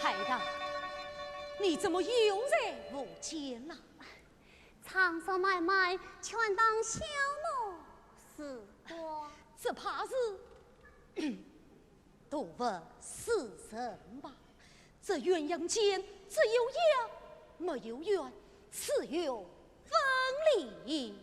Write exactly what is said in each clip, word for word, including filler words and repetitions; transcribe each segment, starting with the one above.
海棠，你怎么又在无间呐？ 场上买卖，全当消磨时光。这怕是毒物使人吧？这鸳鸯间只有阳，没有圆，此有分离。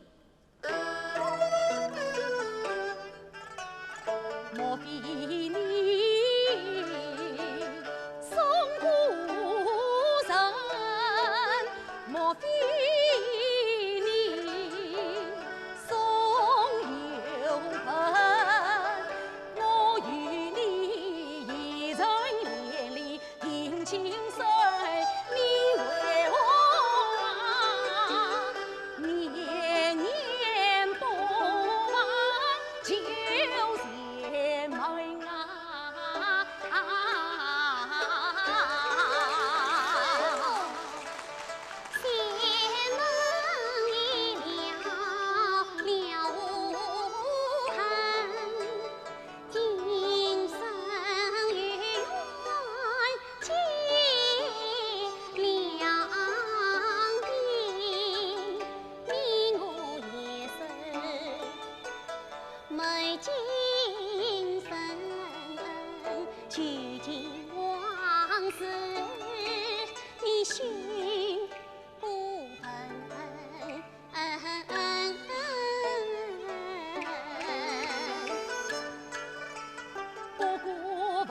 旧情往事，你休不问。不过问，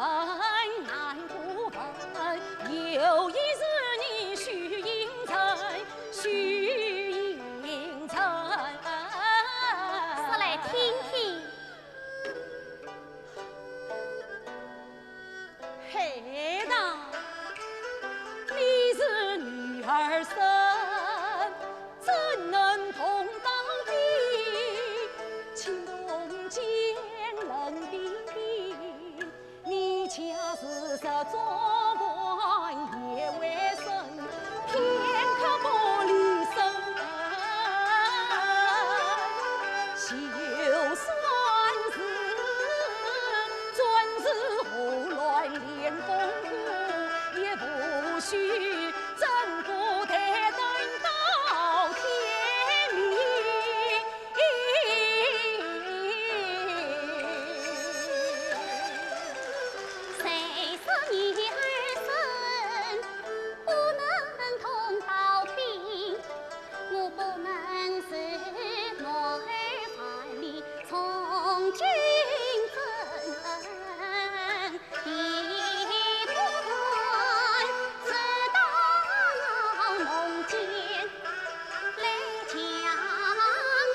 难过问，有意思你须应承，须应承。说来听听。 海棠，你是女儿身，怎能同到底？情同间冷冰冰，你家是这种官也为生，片刻不离身。 就算是转世胡乱练功夫，也不许整个台灯到天明。 谁说女儿身不能同到底？我不能是男儿万里从军征，也不能直到梦见来强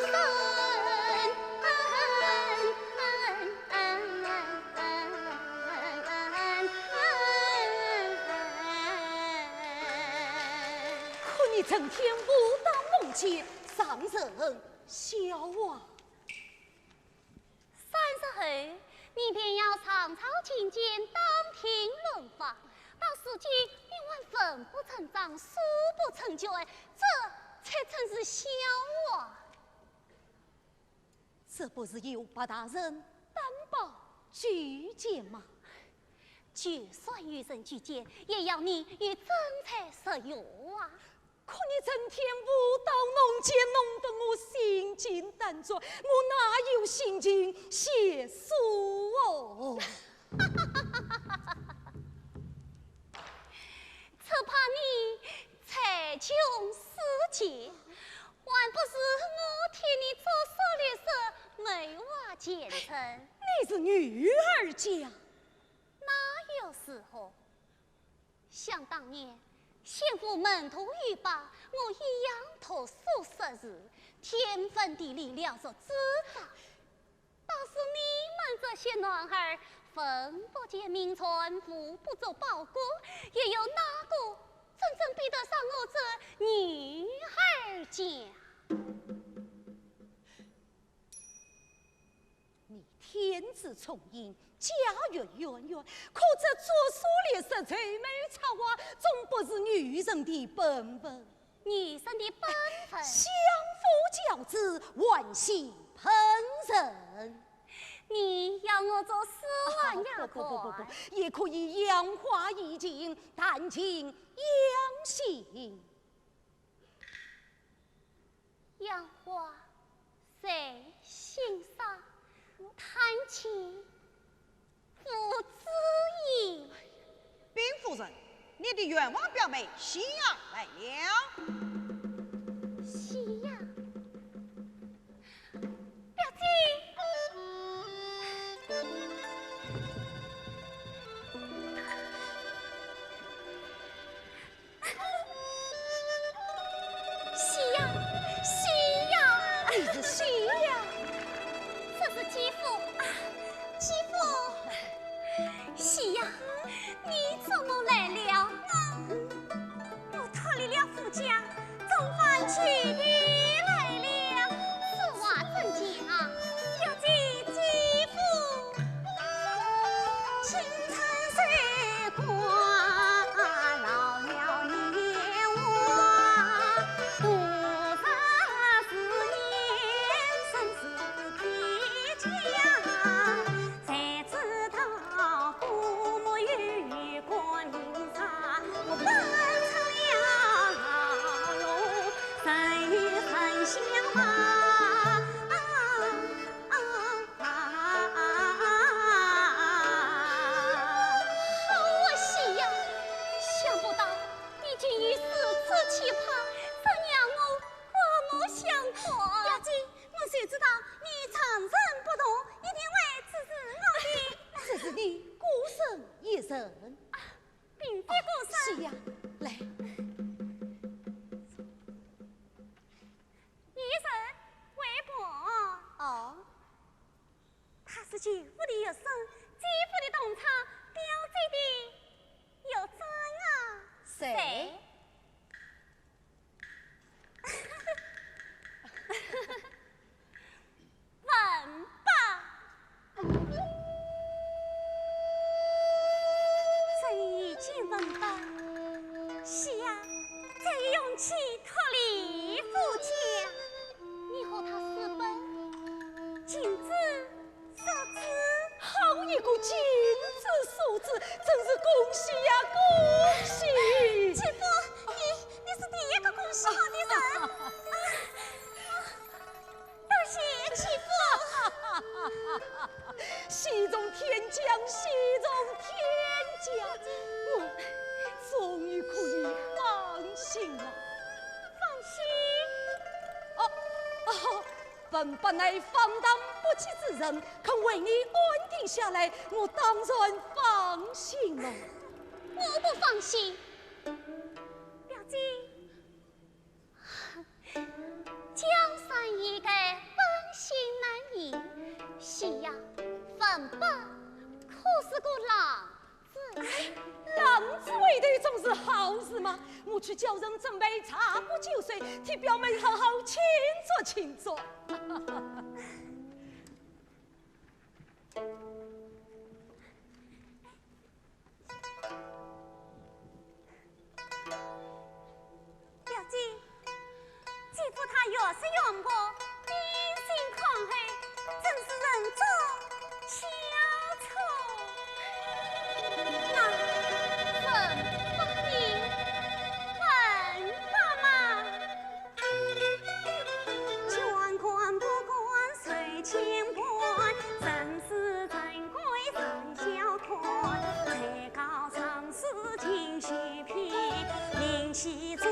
生。 可你整天舞刀弄剑，让人笑话。三日后，你便要上朝觐见，当庭论法，到如今你还文不成章，书不成卷，这才真是笑话。 这不是由白大人担保举荐吗？就算有人举荐，也要你有真才实学啊。可你整天舞刀弄剑，弄得我心惊胆战，我哪有心情写书哦？ 只怕你才穷书简，还不如我替你做少林寺梅花前程。你是女儿家。那又如何？想当年，先父门徒欲罢，我一样读书识字，天翻地裂，了如指掌。 倒是你们这些男儿，文不见命传，武不足报国，又有哪个真正比得上我这女儿家？你天资聪穎，家学渊源，可这做书立说、愁眉插花，总不是女人的本分。 女人的本分。相夫教子，还须烹饪。你要我做书房丫鬟？啊，不，不，不，不，也可以养花怡情，弹琴养性。养花 在心上，弹琴付之矣。禀夫人，你的冤枉表妹喜雅来了。喜雅，表姐。 喜雅，喜雅，你是喜雅？这是继父啊，继父。喜雅，你怎么来了？我脱离了夫家，重返旧地来了。此话怎讲？表姐，继父。 啊。学生，姐夫的同窗，表姐的学生啊。谁？文伯。这一见文伯，喜呀，这一勇气脱离夫家。你和他私奔？禁止。 说子。好一个禁止说子，真是恭喜呀，恭喜！姐夫，你，你是第一个恭喜我的人。啊，啊，多谢姐夫。喜从天降，喜从天降，我终于可以放心了。放心？哦，哦， 文伯乃放荡不羁之人，肯为你安定下来，我当然放心了。我不放心。表姐。江山易改，本性难移。喜呀，文伯可是个浪子。 哎，浪子回头总是好事嘛，我去叫人准备茶壶酒水，替表妹好好庆祝庆祝。表姐，姐夫他越说越不，面色看黑，真是人中蛟虫。那文伯呢？文伯嘛，捐官不官，受清官，真是人贵人小看，才高 常使尽虚骗，名气转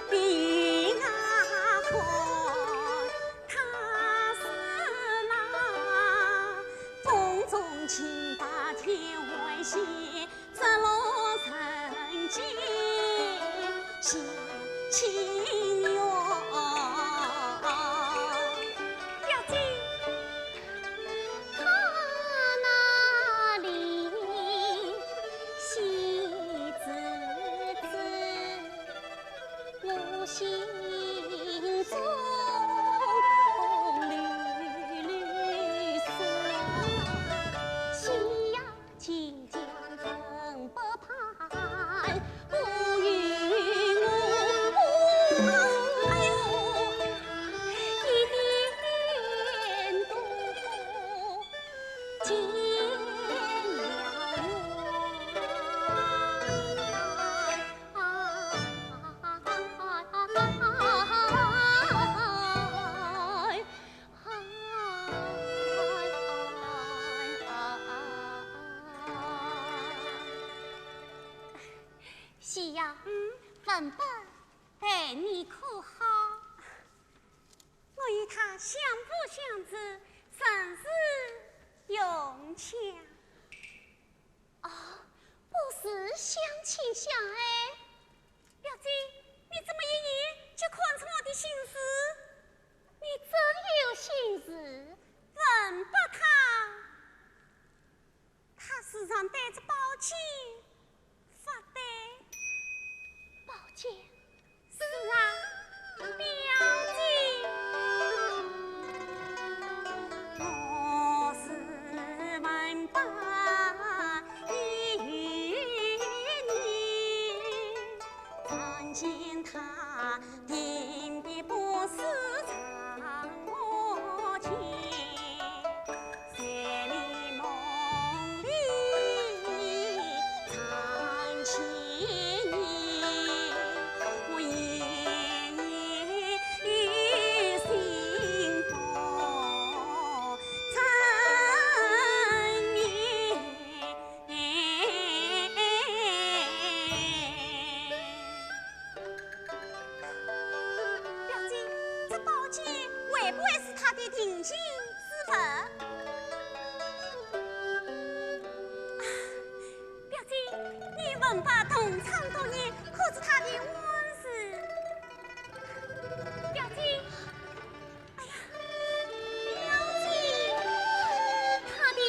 比牙宽。他是那风中清白天外仙，直落人间下情缘。表姐， 他那里喜滋滋，我心中绿绿色。喜呀，今朝文伯盼，不与我。哎呦，一点都 喜呀，嗯？文伯待你可好？ 我与他相扶相持，甚是融洽。哦，不是相亲相爱？表姐，你怎么一眼就看出我的心思？你真有心事？文伯他，他时常对着宝剑 发呆。宝剑？是啊，表姐。我是文伯的女，看见他定必不是常我见。 在你梦里常见你，我夜夜心中常念。 表姐，这宝剑会不会是他的定情之物？啊，表姐，你文伯同窗多年，可是他的往事？表姐， 哎呀，表姐，他的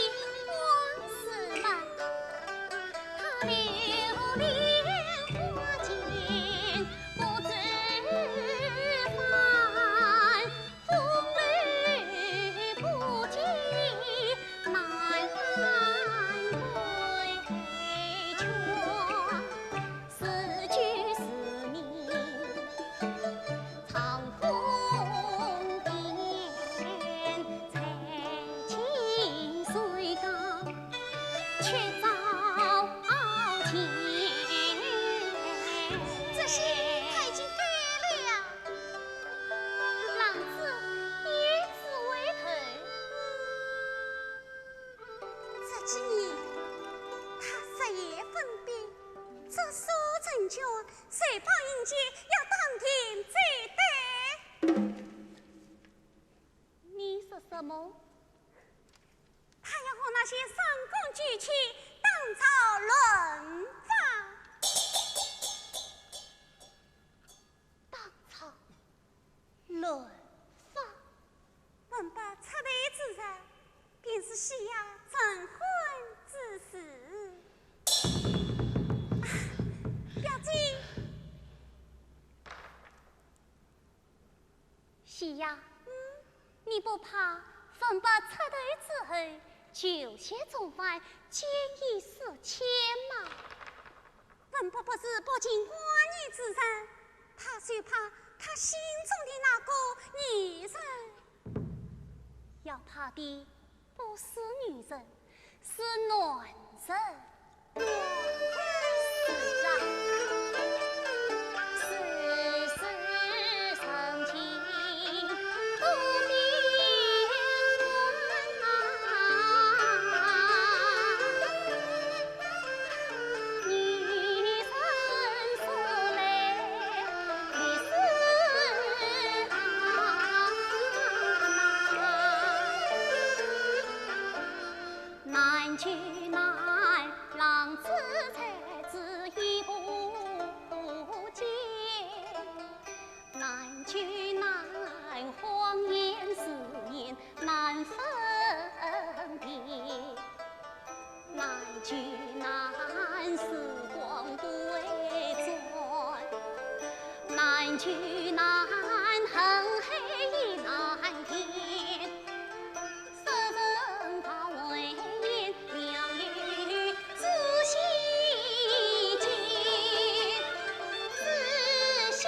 举起当朝luật法。当朝luật法？文伯出头之日，便是西野成婚之时。啊，表姐。 西野，嗯？你不怕文伯出头之后，旧鞋重返，见异思迁吗？文伯不是薄情寡义之人，怕就怕他心中的那个女人。要怕的 不是女人，是男人。男人？是啊。世事人情多变幻啊，女人说来 难就难，郎子才子意不坚。难就难，谎言誓言难分辨。 难就难，时光不回转，难就难，恨恨也难填。说人道为言，良友知心间，知心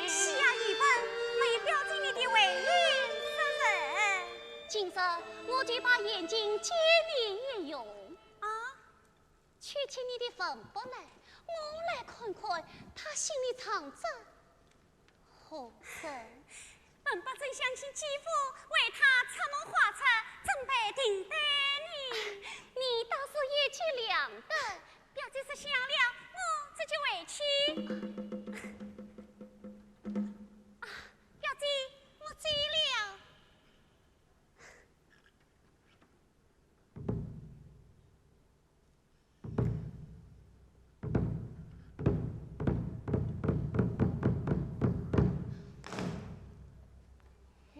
西野一文，没有表姐你的慧眼识人。今日我就把眼睛借你一用。啊？ 取起你的文伯来，我来看看他心里藏着何人。文伯正想起继父为他出谋划策，准备定罪呢。你倒是有计良策，表姐说想了，我这就回去。啊，表姐，我走了。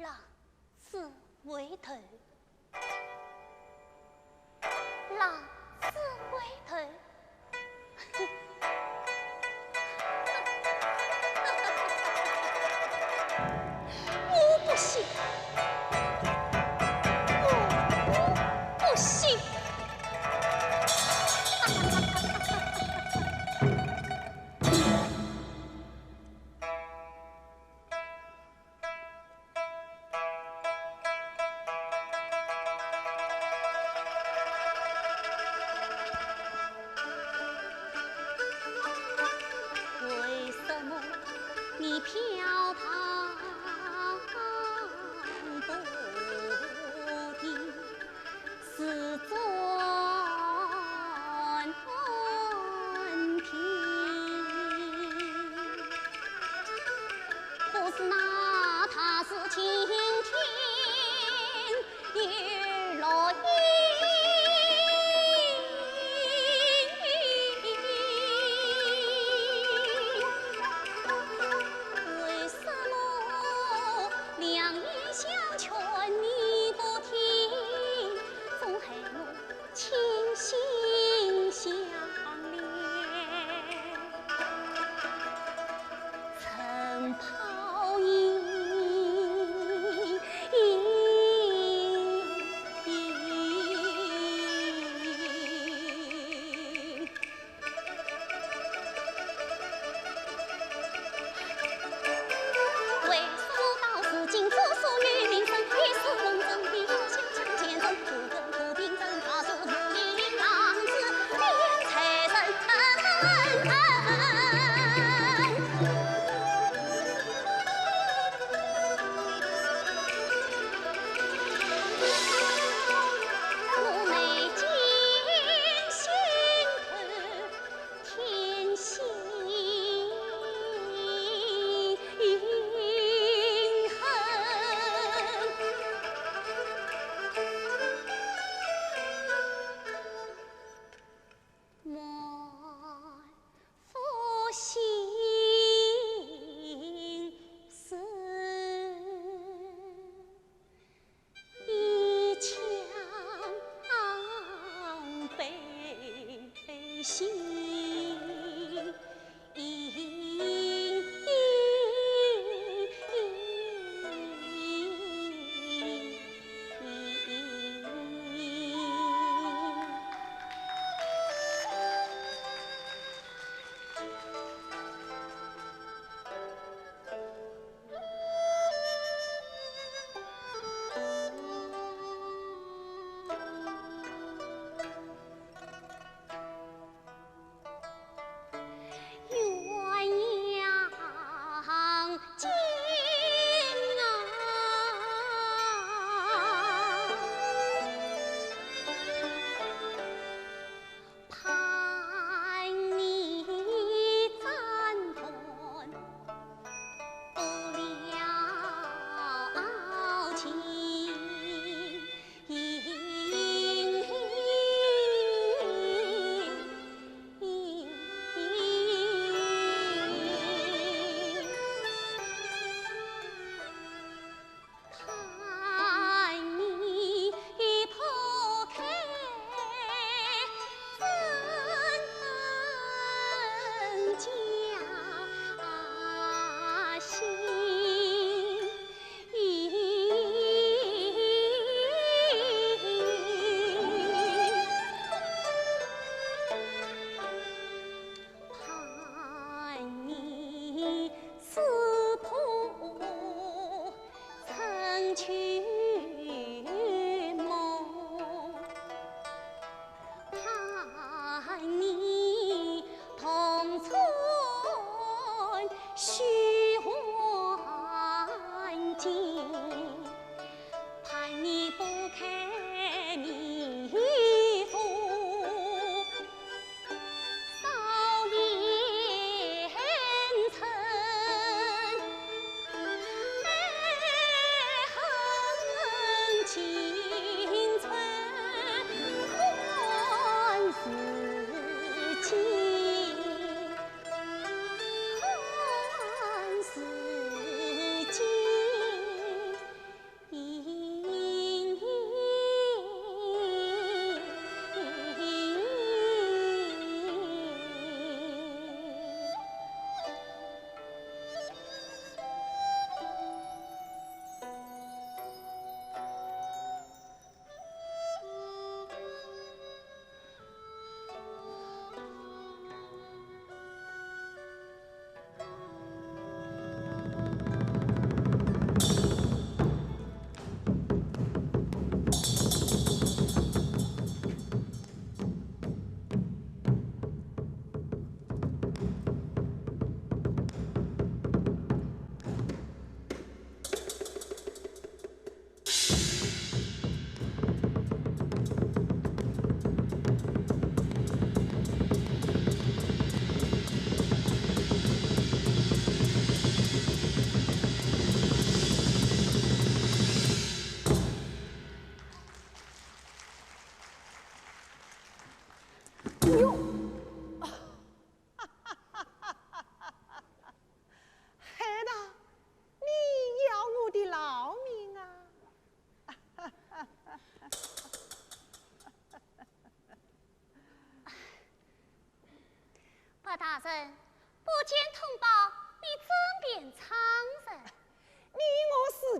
郎子回头，郎子回头。 我不信，我不信。为什么你飘荡不停，似转天？ 可是那他是晴天又落雨，为什么良言相劝你不听？总害我 倾心相恋，成泡影。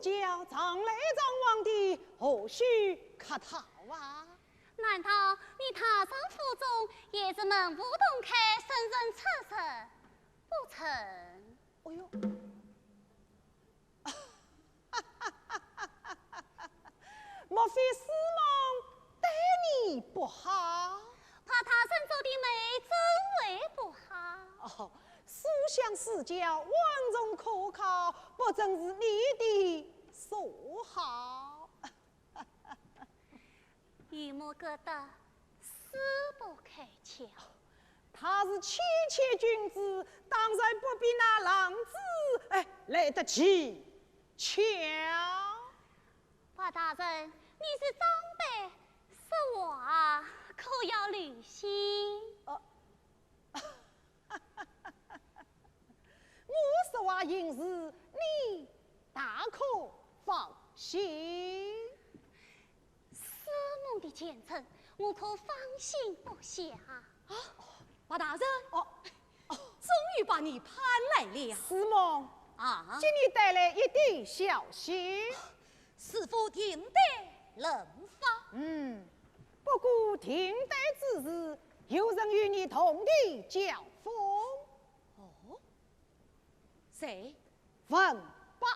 叫常来常往的，何须客套啊？难道你大人府中也是门户洞开，深深侧身，不成？哎呦，莫非师母待你不好？怕大人做的媒真为不好。哦，书香世家，稳重可靠，不正是你的所好？ 榆木疙瘩，势不可挡。他是谦谦君子，当然不比那浪子，哎，来得技巧。白大人，你是长辈，说话可要留心。呃， 我说话行事，你大可放心。师母的前程，我可放心不下。啊，白大人，哦，哦，终于把你盼来了。师母，啊？给你带来一点消息。 师父定得能发。嗯，不过停带之事，有人与你同的交锋。哦，谁？文八。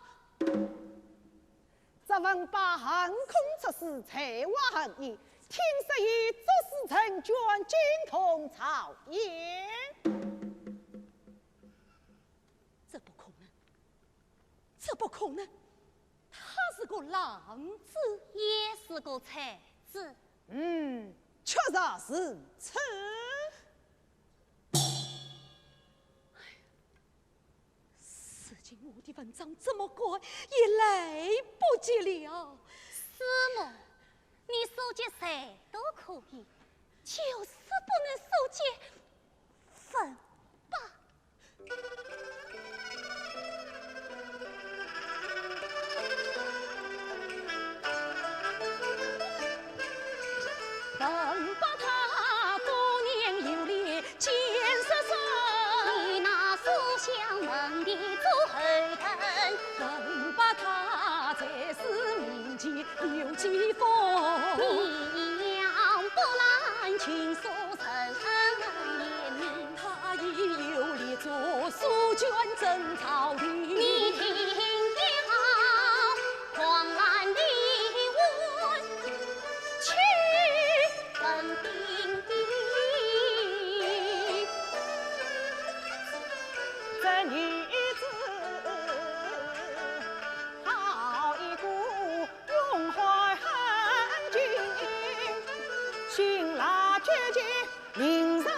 这文八横空出世，才华横溢，听说与祝世成卷，精通朝野。这不可能。 这不可能，他是个浪子。也是个才子。嗯，确实如此。如今我的文章怎么改也来不及了。师母，你书籍谁都可以，就是不能书籍文八。 文八他多年游历见识深，你那书香门第做后人。文八他在世面前有几分，你要不然群书生言明，他已游历做书卷正朝廷。你听 狂乱的魂气冷冰冰。这女子好一个勇汉精，辛辣决绝，令人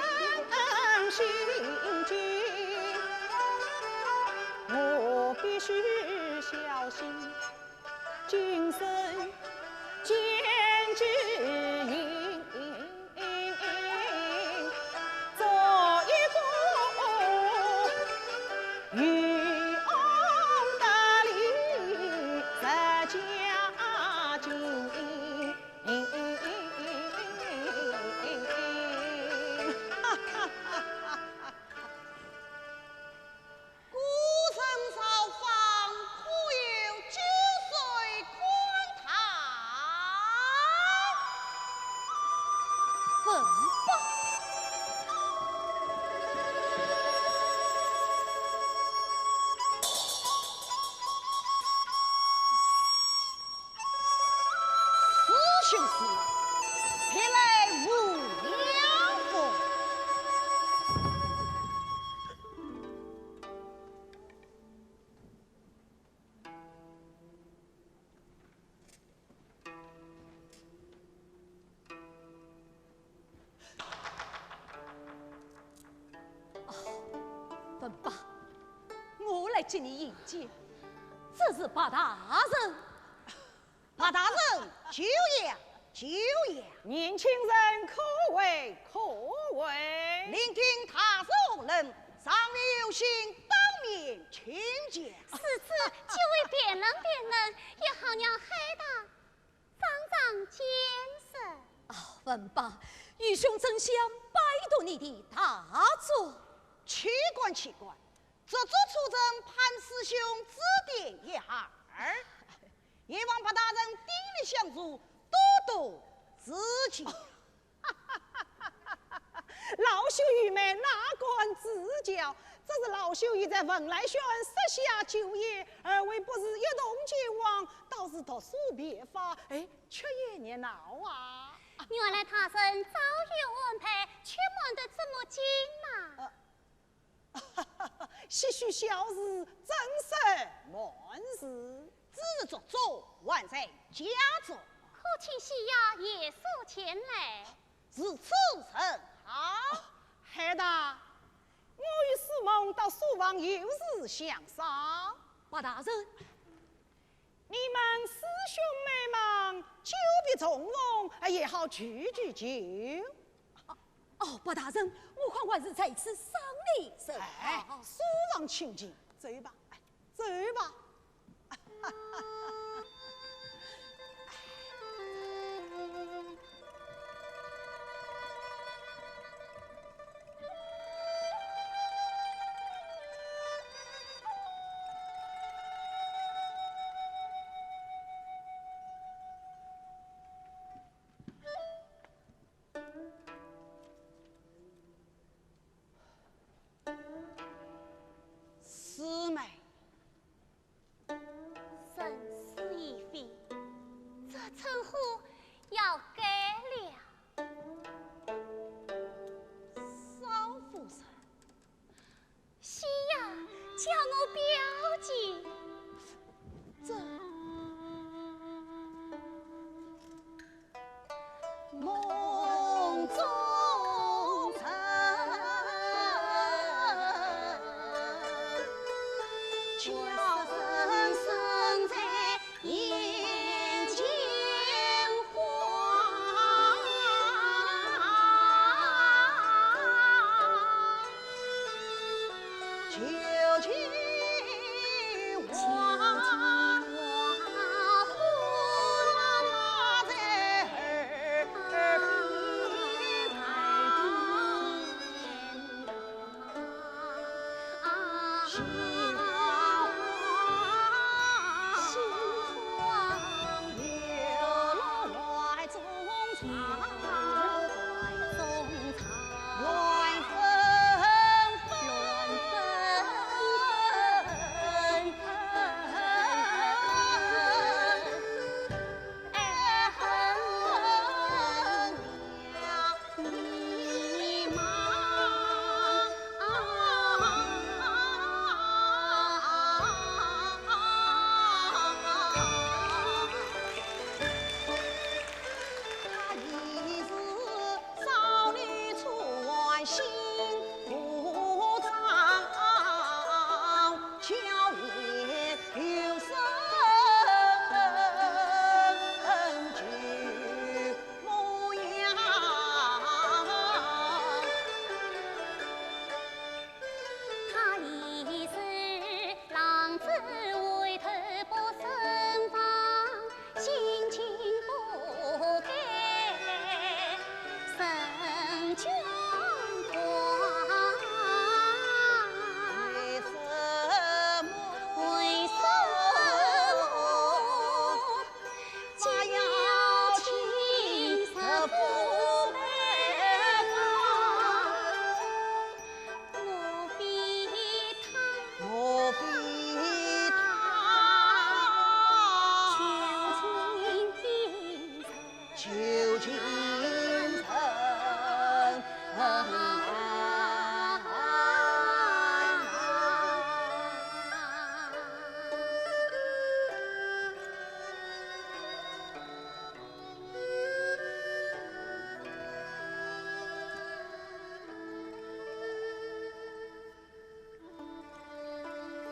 心惊。我必须小心 今生见之行，做一个渔翁得利在家境。孤身造访，可有酒水款待？文八。 师兄师妹，别来无恙否？啊，文八，我来接你迎接，这是白大人。 白大人久仰，久仰。年轻人可畏，可畏。聆听大人论，尚未有幸当面请教。如此，几位辩论辩论，也好让海大长长见识。啊，文八，愚兄真想拜读你的大作。岂敢，岂敢。 做作出征，盼师兄指点一二。还望白大人鼎力相助，多多指教。老朽愚昧，哪敢指教？只是老朽已在文莱县设下酒宴，二位不是一同前往，倒是读书别发，哎，却也热闹啊。原来大人早有安排，却忙得这么紧呐。呃， 些许小事，怎生难事？子作主，还在家中。可请西爷夜宿前来。如此甚好。哦，孩儿，我与师母到书房有事相商。白大人， 你们师兄妹们久别重逢，哎，也好叙叙旧。哦，哦，白大人，我看还是在此商量甚好。哎，书房请进，走吧，哎，走吧。师妹。人事已非，这称呼要改了。少夫人。 西爷叫我表姐。这梦中人，叫人生在 眼前花，究竟花，花在耳边。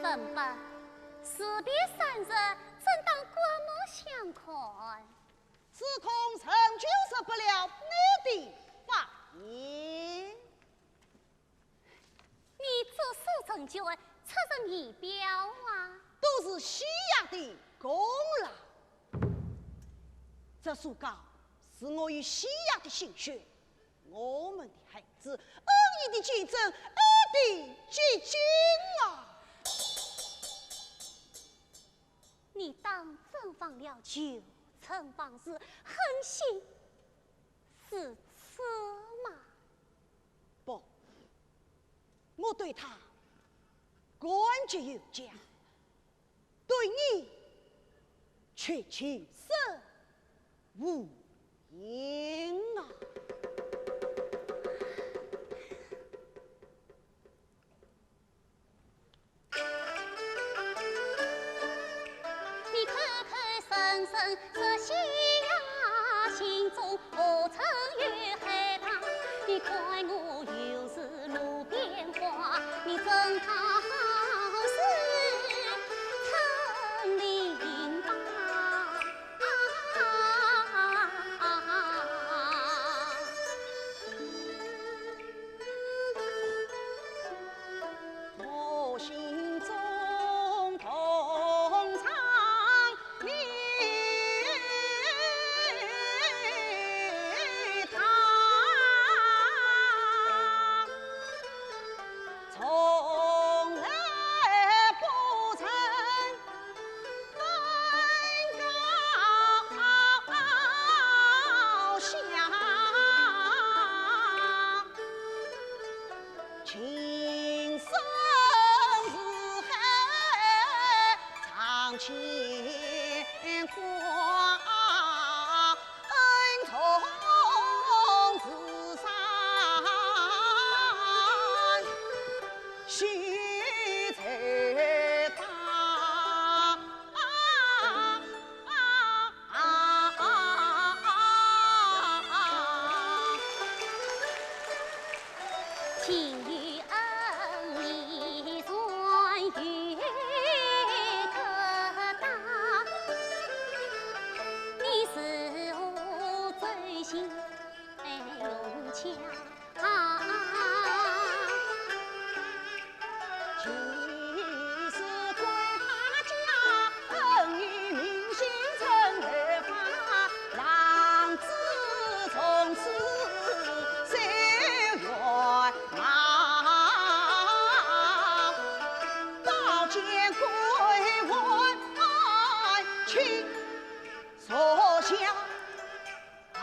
文伯，士别三日，怎当刮目相看？ 只恐仍旧受不了你的法眼。你做书成卷，出人意表啊。都是西爷的功劳。这书稿是我与西爷的心血，我们的孩子，恩义的见证，爱的结晶啊。你当怎忘了旧曾往事，狠心如此吗？不，我对她感激有加，对你却情深无言啊。 你看看深深这夕阳，心中何曾有海棠？你看我又是路边花，你怎道好似春林芳？ 我心中痛唱你的，从来不曾 分高下，情深似海，长牵挂。 恩重如山，须知道。情与恩义船有个搭，你是我最心永强。 其实管他家恩义名姓陈后发，郎子从此随缘啊，宝剑归还卿坐下。 啊！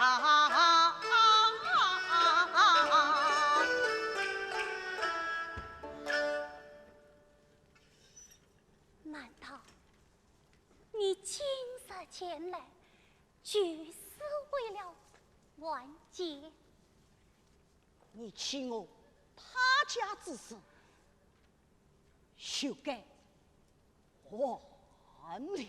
难道你今日前来，就是为了还剑？你欺我他家之事， 休该还了。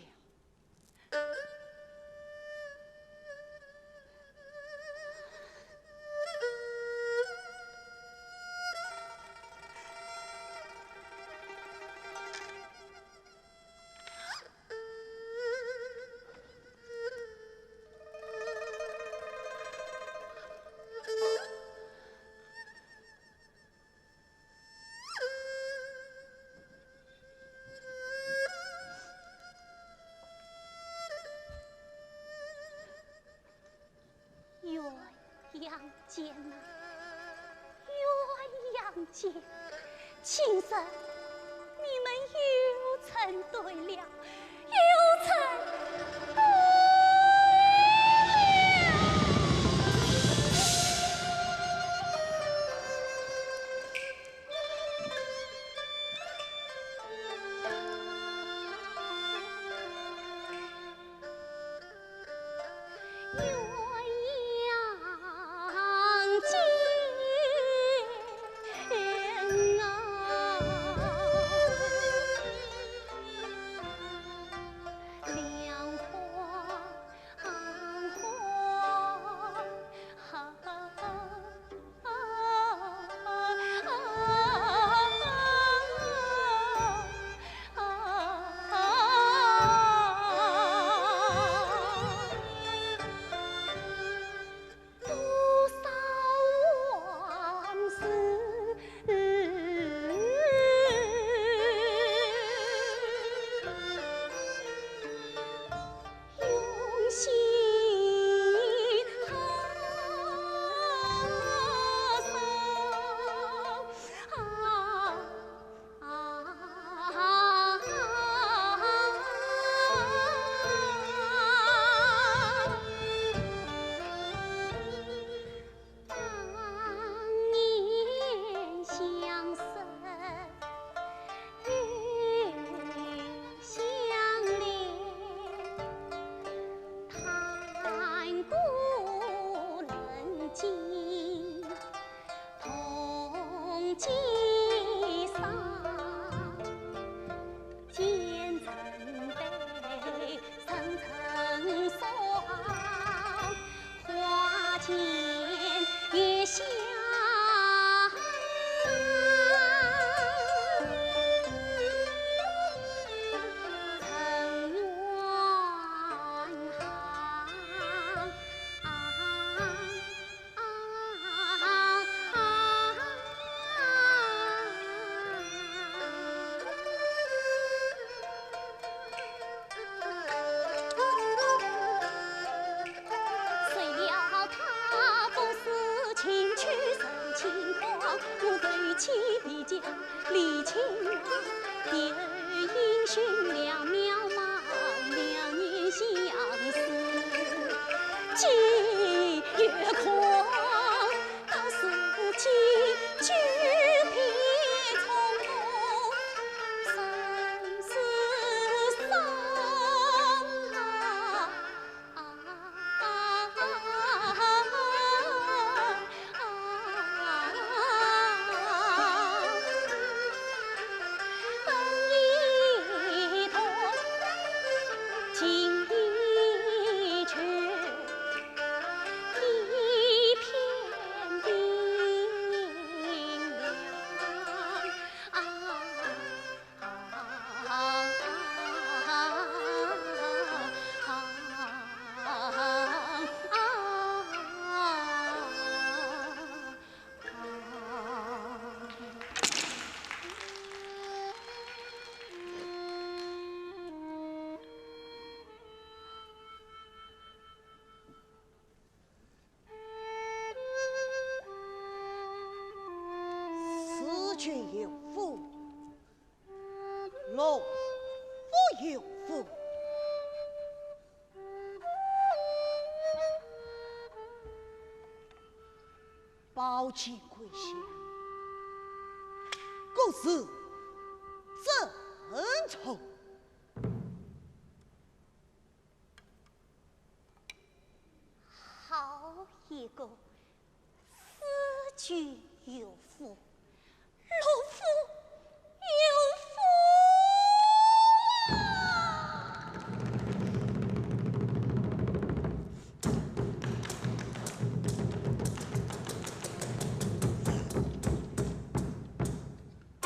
鸳鸯剑啊，鸳鸯剑，今日你们又成对了。 又成功了。鸳鸯剑啊。谁料他不思进取人轻狂，我手起笔尖理情郎，别有英雄两渺茫，两年相思几月狂。 到如今举杯从不生死伤啊。事君有福，乐府有福。宝剑归降，各自珍重。 好一个事君有福，乐府有福啊！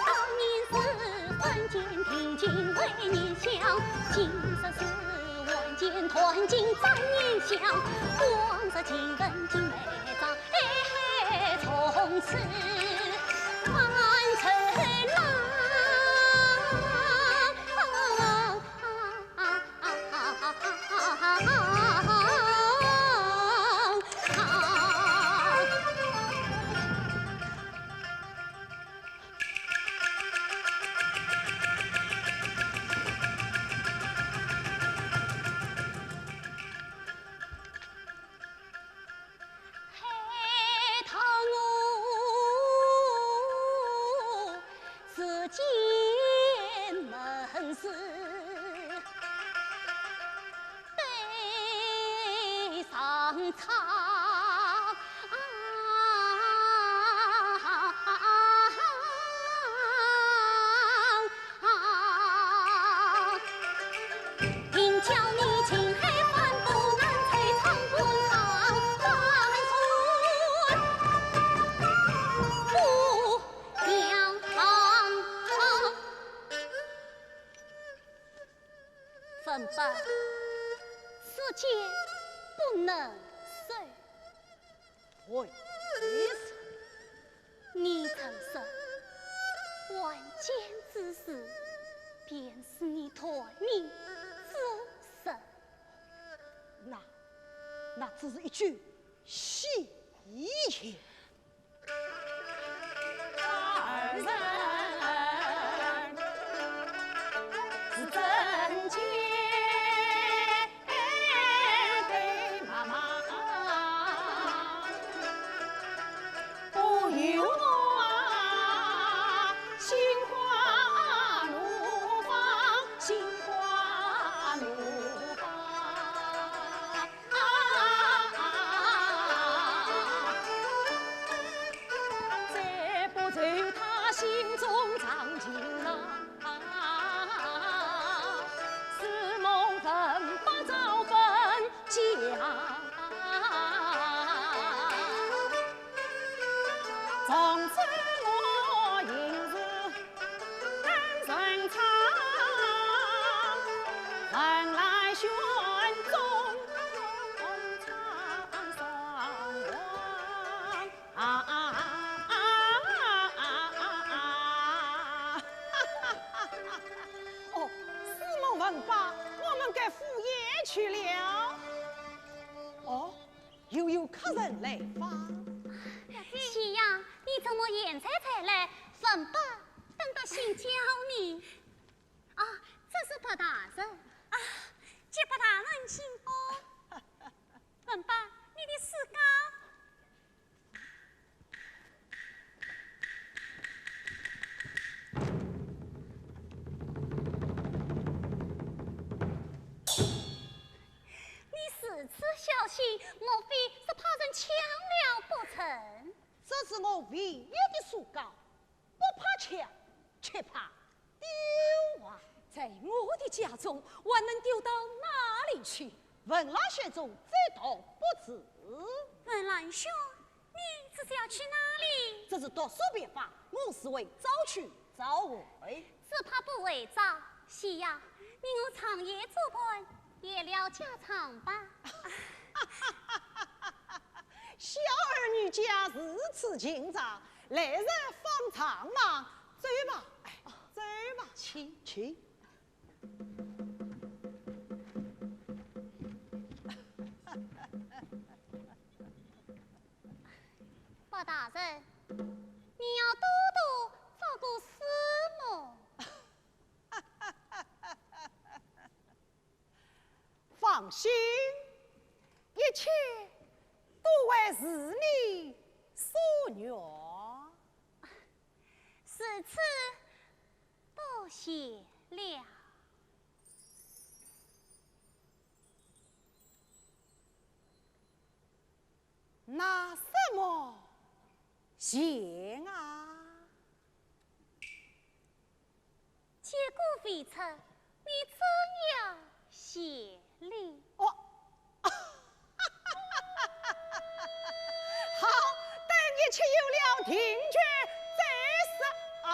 当年是人间天经为你想，今日是万箭穿金斩你香，往日情深今未长，哎嘿，从此难成郎。 怎办？此间不能收。为甚？你曾说，晚间之事，便是你断命之日。那，那只是一句戏言。 啊啊啊啊啊！心中藏情郎，似梦文白照本家。从此我应是单人唱，蓬莱仙踪唱双簧。 啊啊啊啊啊啊！哦，似梦文白，我们该赴宴去了。哦，又有客人来访。喜呀，你怎么现在才来？文白等到醒觉呢。啊，这是白大人。啊，接白大人请安。文白，你的书稿。 你如此小心，莫非是怕人抢了不成？这是我唯一的书稿，不怕抢，却怕丢啊！在我的家中，还能丢到哪里去？文郎仙踪再逃不至。文郎兄， 你这是要去哪里？这是读书别房，我是为早去早回。只怕不会早。喜呀，你我长夜作伴，也了家常吧。小儿女家如此情长，来日方长嘛。走吧，哎，走吧，请，请。 白大人，你要多多照顾师母。放心，一切都会如你所愿。如此，多谢了。 拿什么钱啊？见顾未出，你怎样谢礼？哦，好，等一切有了定决再说啊。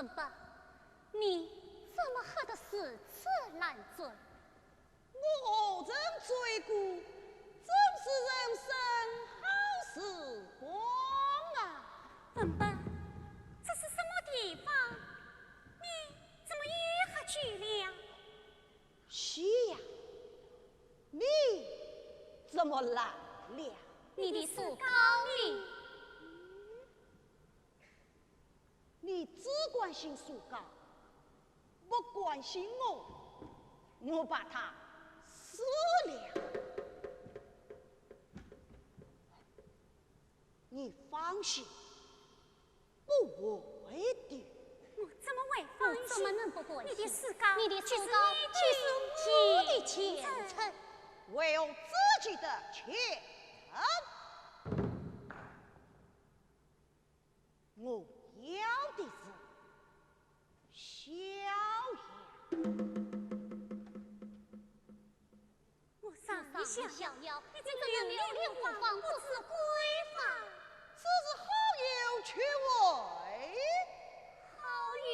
文伯，你怎么喝得如此烂醉？我何曾醉过？真是人生好时光啊！文伯，这是什么地方？你怎么又喝酒了？是呀，你怎么来了？你的树高呢？ 你只关心树高，不关心我，我把它撕了。你放心，不会的。我怎么会放心？我怎么能不关心？你的树高，你的树高就是我的前程。为我自己的前程。 我要的是逍遥。我上山下山，你怎么流连忘返不知归返？这是好友去哉。好友，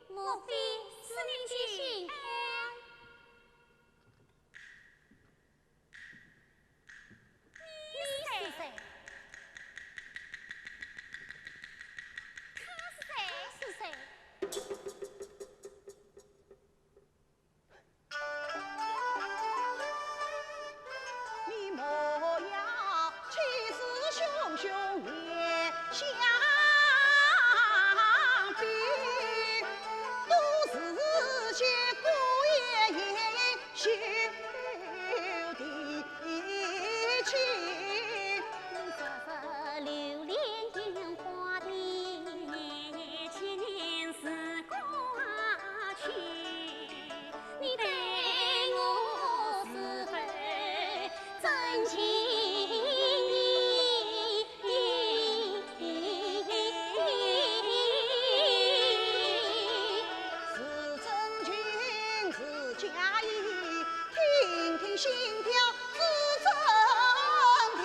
莫非是你的心肝？ 你是谁？他是谁？他是谁？你莫要气势汹汹也相比，都是些姑爷也秀 的情。你若是流连烟花的千年时光去，你对我是否真情意？是真情是假意，听听心跳 自证的。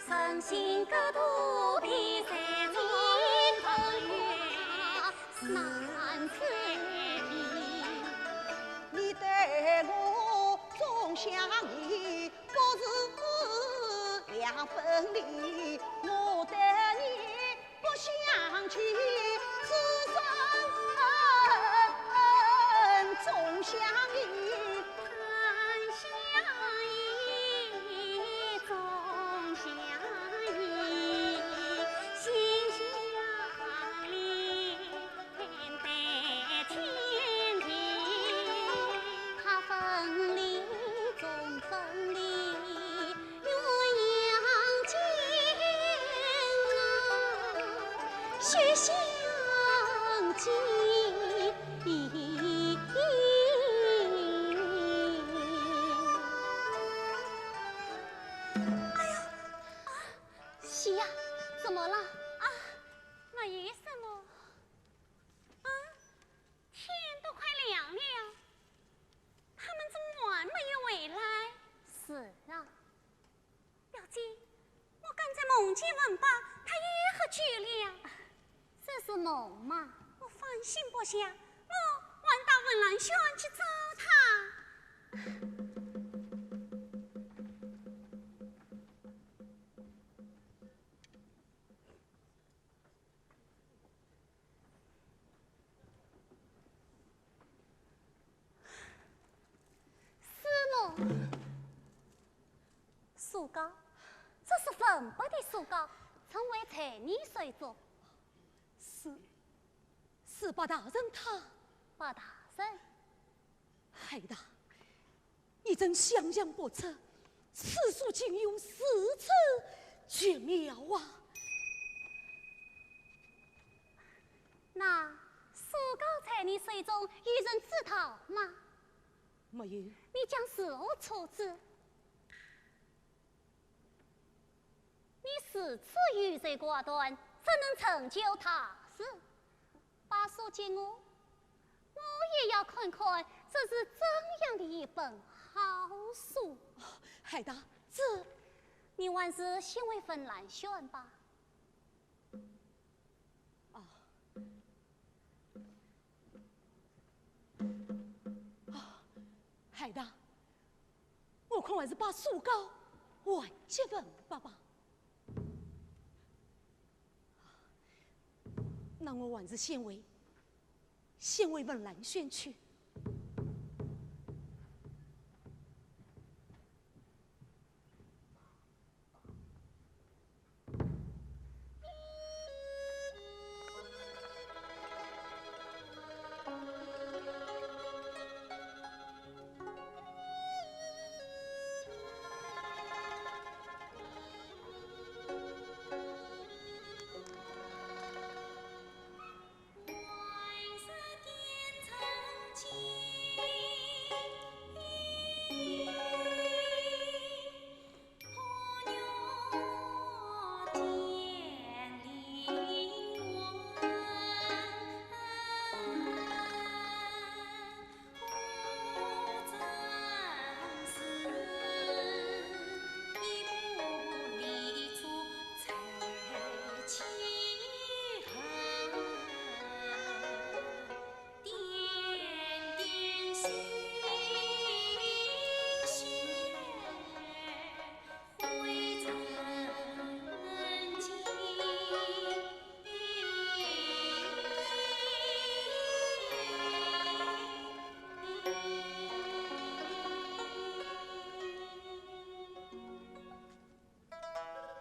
人心隔肚皮，谁知恩怨难测定。你对我总相依，不是两分离，我对你 不相弃，此生总相依。他相依，总相依，心相连，对天地。他分离，总分离， 鸳鸯间啊，须相寄。哎呀，啊，喜呀，怎么了？啊，没有什么。啊，天都快亮了，他们怎么还没有回来？是啊。 表姐，我刚才梦见文伯，他又喝酒了。这是梦吗？我放心不下，我还到文兰轩去找他。是吗？树高，这是文伯的树高，怎会在你手中？是，是白大人他。白大人？海大， 你真想象不出，此树竟有如此绝妙啊！那树高在你手中，有人知道吗？没有。你将如何处置？ 你如此优柔寡断，怎能成就大事？把树给我，我也要看看这是怎样的一本好书。哦，海大，这……你还是先回文兰轩吧。 哦，啊，海棠，我看还是把苏高还给文华吧。那我还是先回，先回文兰轩去。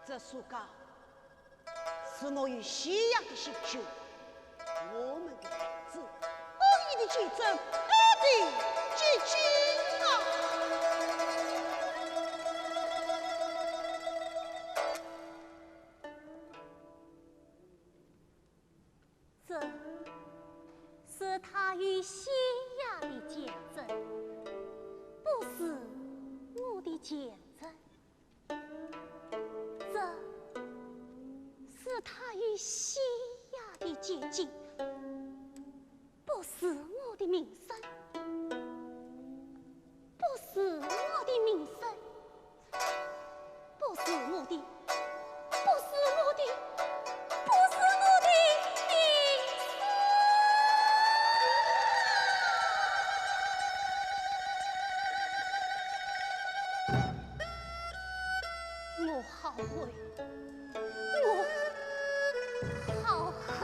这苏高是我与夕阳的心血，我们的孩子，恩义的见证，爱的结晶啊！这是他与夕阳的见证，不是我的见证。 这是他与夕阳的结晶，不是我的名声，不是我的名声，不是我的，不是我的，不是我的名声。 我好悔，我好恨。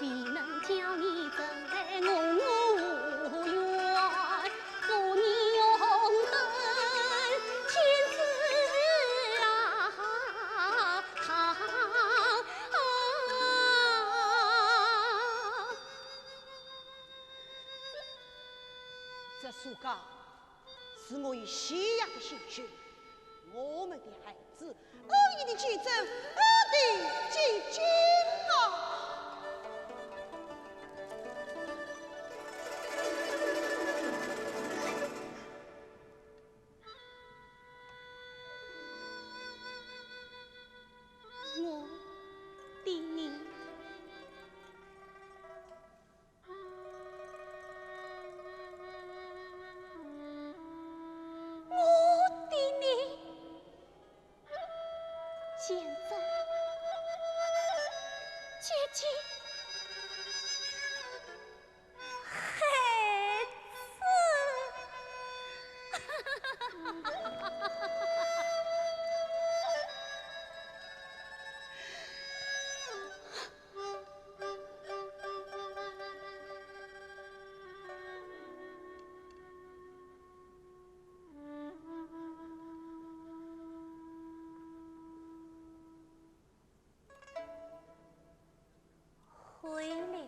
能叫你怎奈我无缘，做你红灯天子啊！这暑假是我与夕阳的新秀，我们的孩子，阿依的见证，阿依的见证啊！ 我的你，我的你，现在究竟孩子。回了，回了。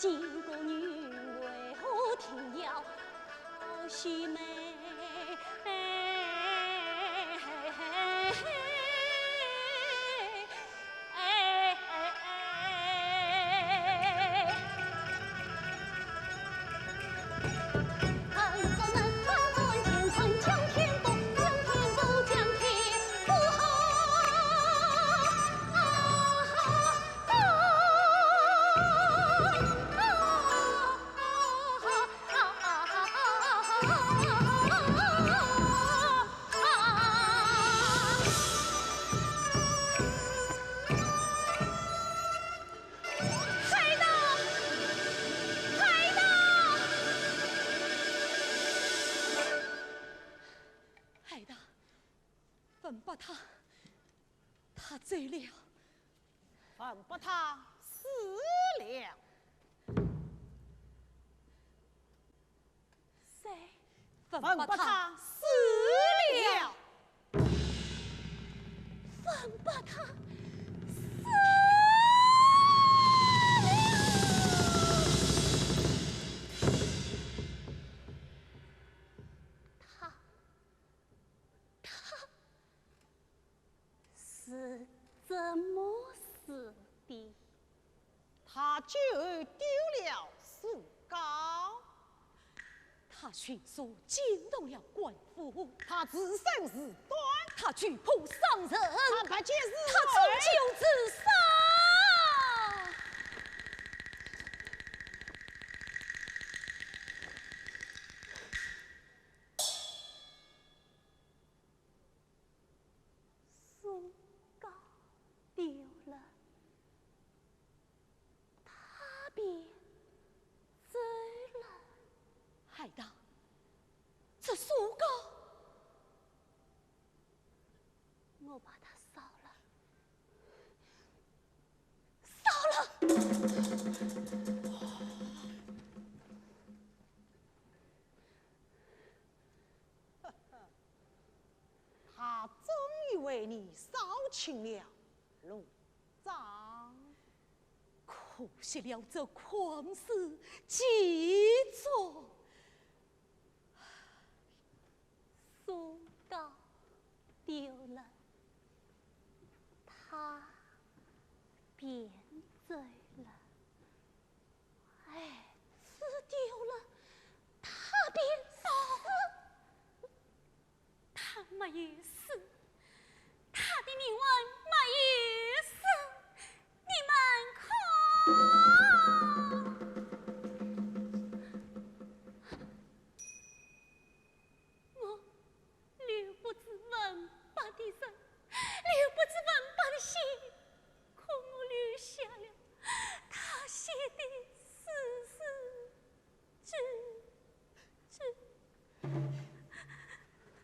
金宫女为何听了好戏美？海盗！海盗！海盗，文伯他，他走了。文伯他死了。谁？文伯他死了。文伯他死了。他，他是怎么死的？他酒后丢了手镐。他寻索惊动了官府。他自生事端。他举仆伤人。他拔剑自刎。他中酒自杀。手镐丢了，他便走了。海盗，这手镐，我把它烧了，烧了。 他终于为你扫清了路障。可惜了这旷世奇作。手镐丢了，他便走了。 哎，字丢了，他便死。他没有死，他的命运没有死，你们看。我留不住文伯的人，留不住文伯的心，可我留下了他写的诗词。 这，这，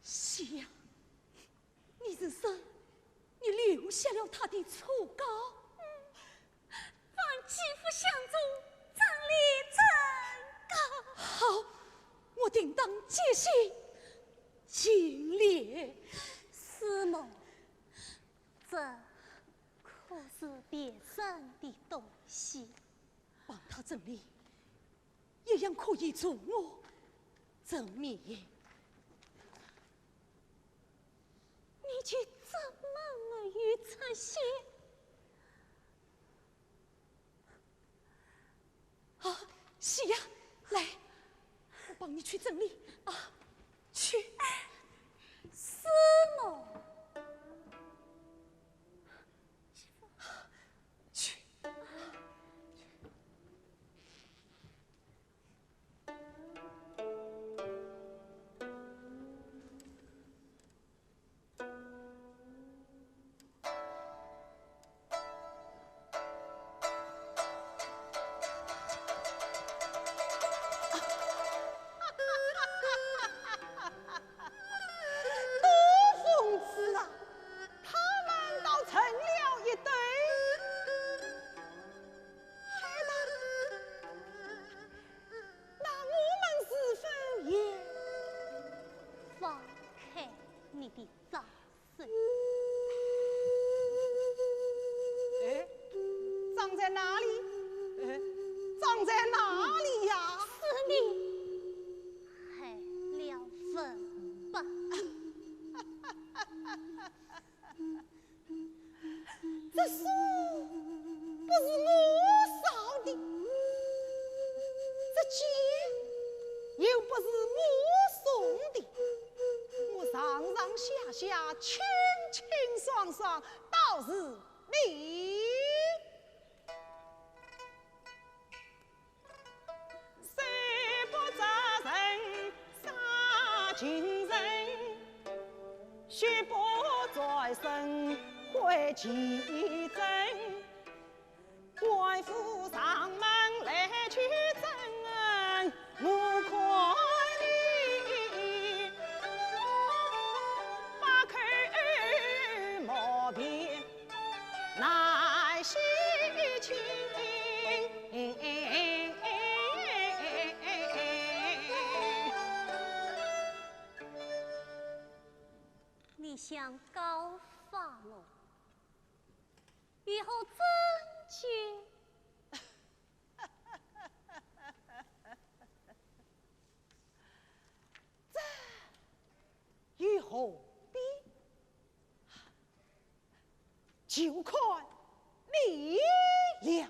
夕阳，你是说你留下了他的手镐？嗯，望继父相助，整理整镐。好，我定当尽心尽力。师母，这可是别人的东西。 帮他整理，也样可以助我成名。你就这么没有出息？啊，夕阳，来，我帮你去整理啊，去。师母。 去。多风痴啊！ 他们倒成了一对。海盗，那我们是否也……放开你的脏手。哎，脏在哪里？哎，葬在哪里呀？是你害了人吧？这书不是我烧的，这剑又不是我送的，我上上下下清清爽爽，倒是你。 谁不责人，杀情人，血不转身，悔其真。官府上门来取证，我看你百口莫辩。 难洗清。你想告发我，有何证据？这又何必？ 就看你了。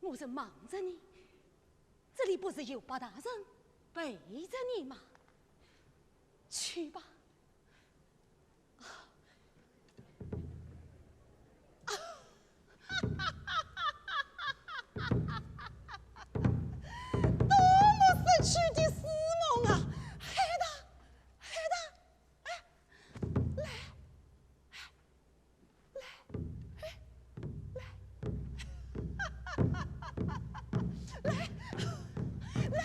我正望着你，这里不是有包大人陪着你吗？去吧。啊！啊！多么神奇的诗梦啊！海棠，海棠，哎，来，哎， 来，哎，来，来，来，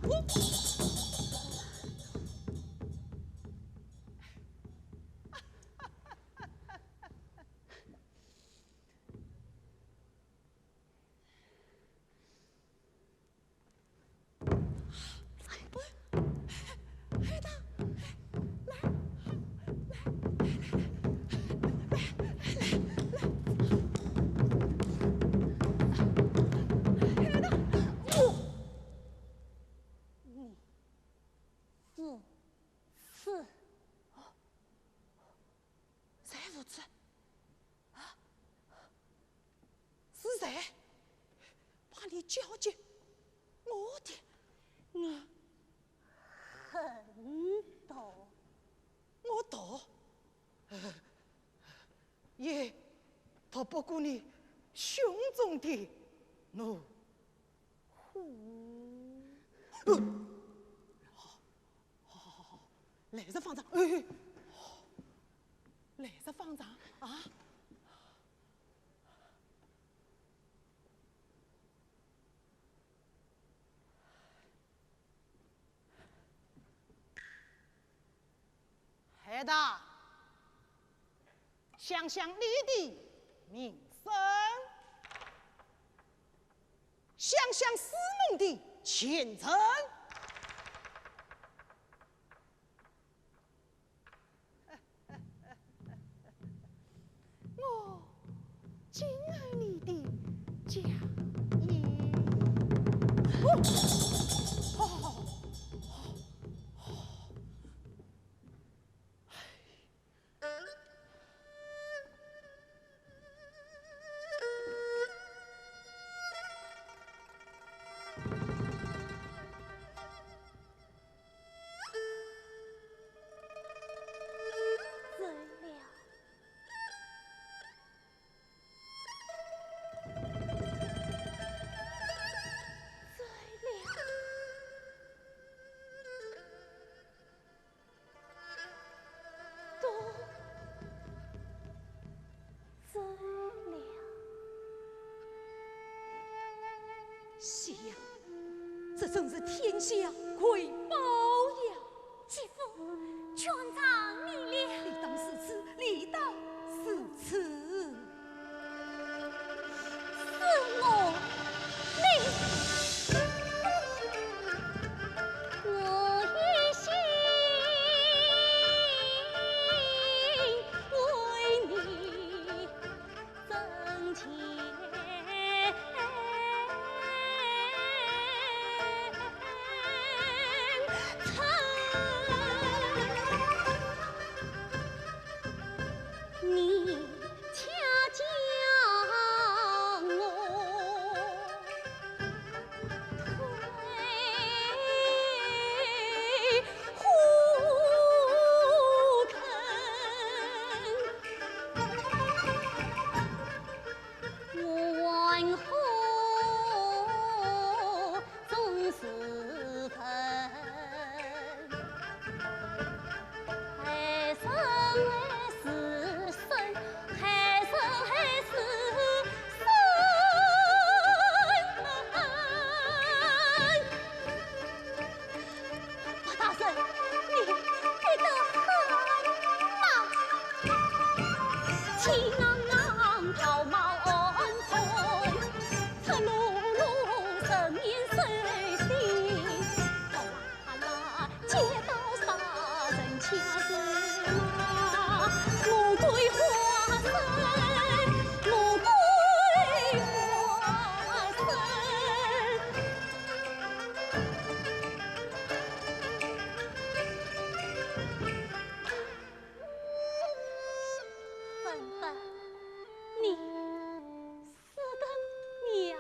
我。你无耻！谁无耻？啊？ 是谁把你交给我的？你很毒。我毒？也毒不过你胸中的怒火。呃，好，好，好，好，来日方长，哎，来日方长啊！ 海棠，想想你的名声，想想师门的前程。 我敬爱你的家业。哦，哦，哦，哦。真是天下瑰宝呀！姐夫，全仗你了。理当如此，理当如此。是我，你，我一心为你 白大人，你，你得很吗？芬芬，你死得妙啊！